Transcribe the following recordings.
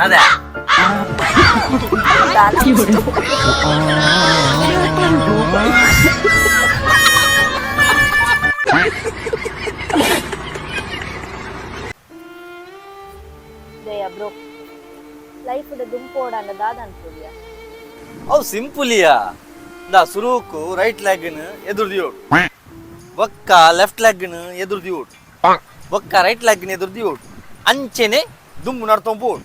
ಅದೇ. ದಯ bro, life ದುಂಪೋಡಂಡ ದಾದ ಅನ್ಪುಡಿಯ? ಅವು ಸಿಂಪುಲಿಯಾ. ಇಂದ ಸುರುಕು ರೈಟ್ ಲೆಗ್ನ್ ಎದುರು ದಿಯೋಡು, ಬೊಕ್ಕ ಲೆಫ್ಟ್ ಲೆಗ್ನ್ ಎದುರು ದಿಯೋಡು, ಬೊಕ್ಕ ರೈಟ್ ಲೆಗ್ನ್ ಎದುರು ದಿಯೋಡು. ಅಂಚೆನೆ ದುಂಬು ನಡ್ತೊಂಬೋಡು.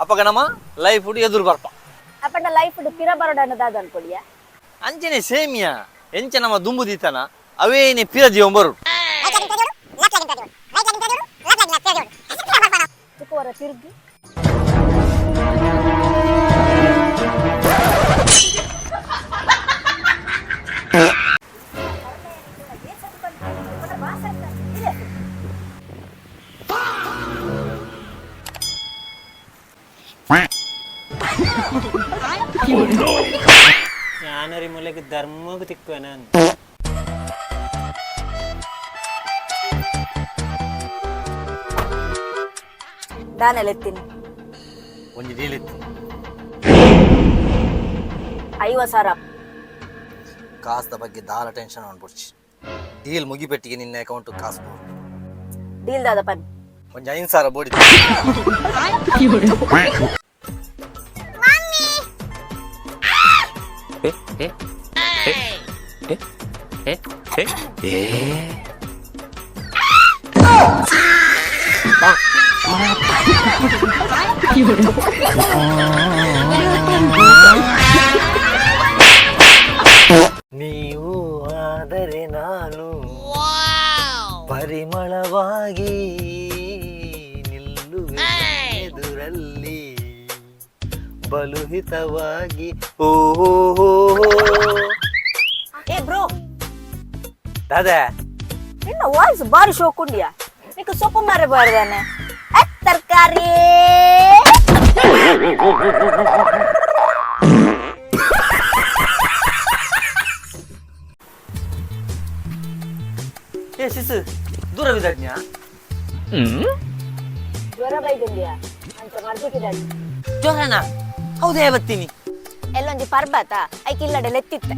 ಅಪಗ ನಮ್ಮ ಲೈಫ್ ಎದುರು ಬರ್ಪ. ಅಪ್ಪಂಡ ಲೈಫ್ ಪಿರ ಬರೋಡಂಡ ದಾದ ಅನ್ಪುಡಿಯ? ಅಂಚೆನೆ ಸೇಮಿಯಾ. ಎಂಚ ನಮ್ಮ ದುಂಬು ದೀತನ ಅವೇನೆ ಪಿರ ದಿಯೊಂಬರು. ತುಕುವರ ತಿರುಗಿ. ഞാനൊരു മൂലക്ക് ധർമ്മക്ക് തിക്കുവനാണ്. ದಾನೆಲೆತ್ತೀನಿ? ಒಂಜಿ ಡೀಲ್ ಇತ್ತು. 50,000. ಕಾಸ್ದ ಬಗ್ಗೆ ದಾಲ ಟೆನ್ಷನ್ ಅನ್ಬಿಡ್ಚಿ. ಡೀಲ್ ಮುಗಿಪೆಟ್ಟಿಗೆ ನಿನ್ನ ಅಕೌಂಟ್ ಕಾಸು ಬೋಡು. ಡೀಲ್ ದಾದ ಪನ್? ಒಂಜಿ 5,000 ಬೋಡಿ. ನೀವು ಆದರೆ ನಾನು ಪರಿಮಳವಾಗಿ ನಿಲ್ಲುವೆ ಎದುರಲ್ಲಿ ಬಲುಹಿತವಾಗಿ. ಓ. ಏ ಬ್ರೋ. ದಾದಾ? ನಿನ್ನ ವಾಯ್ಸ್ ಬಾರಿ ಶೋಕುಂಡಿಯಾ. ನಿಕ್ ಸೊಪ್ಪು ಮಾರೆ ಬಾರದಾನೆ ತರಕಾರಿ. ಏ ಶಿಶು, ದೂರವಿದಜ್ಞ. ಜ್ವರ ಬೈದುಂಡಿಯಾ ಅಂತ ಮರ್ದಿಕ್ಕಿದ್ದಾನೆ. ಜ್ವರನ? ಹೌದೇ, ಬರ್ತೀನಿ. ಎಲ್ಲೊಂಜಿ ಪರ್ಬತ ಐಕ್ ಇಲ್ಲಡೆ ಲೆತ್ತಿತ್ತೆ.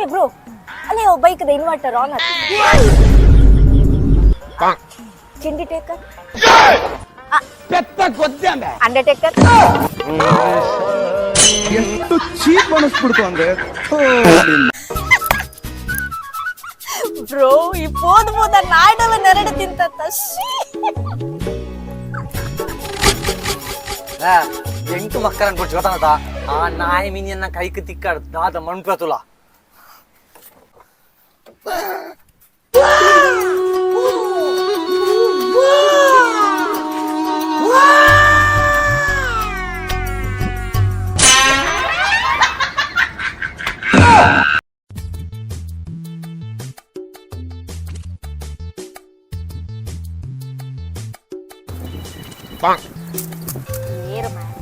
ಏ ಬ್ರೋ, ಅಲ್ಲೇ ಬೈಕ್ ಇನ್ವರ್ಟರ್ ಆನ್ ಚಿಂಡಿ ಟೇಕರ್, ಅಂಡರ್ಟೇಕರ್. ಎಷ್ಟು ಚೀಪ್ ಅನಿಸ್ಬಿಡ್ತು ಅಂದ್ರೆ ಥೋ, ನಿನ್ನ. ಬ್ರೋ, ಈ ಪೋದ ಪೋದ ನಾಯ್ಡಲ ನೆರಡು ತಿಂತ. ಎಂಟು ಮಕ್ಕಳನ್ನು ಕೊಟ್ಟು ಗೊತ್ತಾನತ. ಆ ನಾಯಿ ಮೀನಿಯನ್ನ ಕೈಕ್ ತಿಕ್ಕಾಡು ದಾದ ಮಣ್ಪ್ರತುಲ. ಏರು ಮಾರ್ರೆ.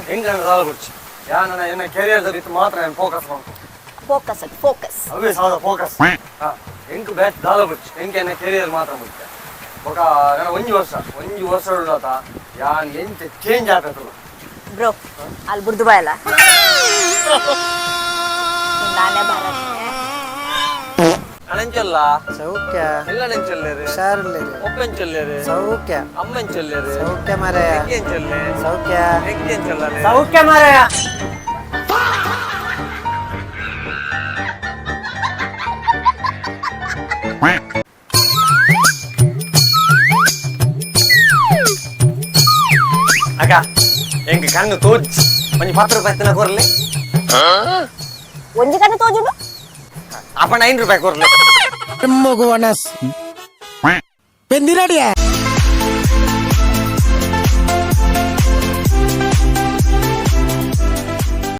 ಹೆಂಗ ಸಾಲ ಕೊಡ್ಚಿ ಯಾ ನನ್ನ ಎನ್ನ ಕೆರಿಯರ್ ಇತ್ತು ಮಾತ್ರ ನಾನು ಫೋಕಸ್ ಮಾಡ್ಕೊ. Focus, focus. ಅವೇ ಸಾಲ ಫೋಕಸ್. ಹಾ, ಎಂಕ್ ಬ್ಯಾಟ್ ದಾಲ ಕೊಡ್ಚಿ. ಎಂಕ್ ಎನ್ನ ಕೆರಿಯರ್ ಮಾತ್ರ ಮುಖ್ಯ. ಬೊಕ ನನ್ನ ಒಂಜಿ ವರ್ಷ, ಒಂಜಿ ವರ್ಷ ಉಳ್ಳಾತ ಯಾನ್ ಎಂಚ ಚೇಂಜ್ ಆಪೆತುಲು. ಬ್ರೋ, ಅಲ್ಲಿ ಬುರ್ದು ಬಾಯಲ್ಲ ನಾನೇ ಬಾರ. ಅಣಂಚೊಲ್ಲ? ಸೌಖ್ಯ. ಎಲ್ಲ ನೆಂಚೊಲ್ಲೇರು? ಹುಷಾರಿಲ್ಲೇರು. ಒಪ್ಪೆಂಚೊಲ್ಲೇರು? ಸೌಖ್ಯ. ಅಮ್ಮಂಚೊಲ್ಲೇರು? ಸೌಖ್ಯ ಮಾರಾಯ. ಎಂಚೊಲ್ಲೆ? ಸೌಖ್ಯ. ಎಂಚೊಲ್ಲರೆ? ಸೌಖ್ಯ ಮಾರಾಯ. ಅಕ್ಕ, ಎಂಕ್ ಕಣ್ಣು ತೋಜ್. ಒಂಜಿ 10 ರೂಪಾಯಿ ಎತ್ತಿನ ಕೊರ್ಲೆ. ಒಂಜಿ ಕಣ್ಣು ತೋಜುಡು. ಅಪ್ಪಣ 5 ರೂಪಾಯಿ ಕೊರ್ಲೆ. ಮಗುವನಸ್ ಬೆಂದಿರಡಿಯ.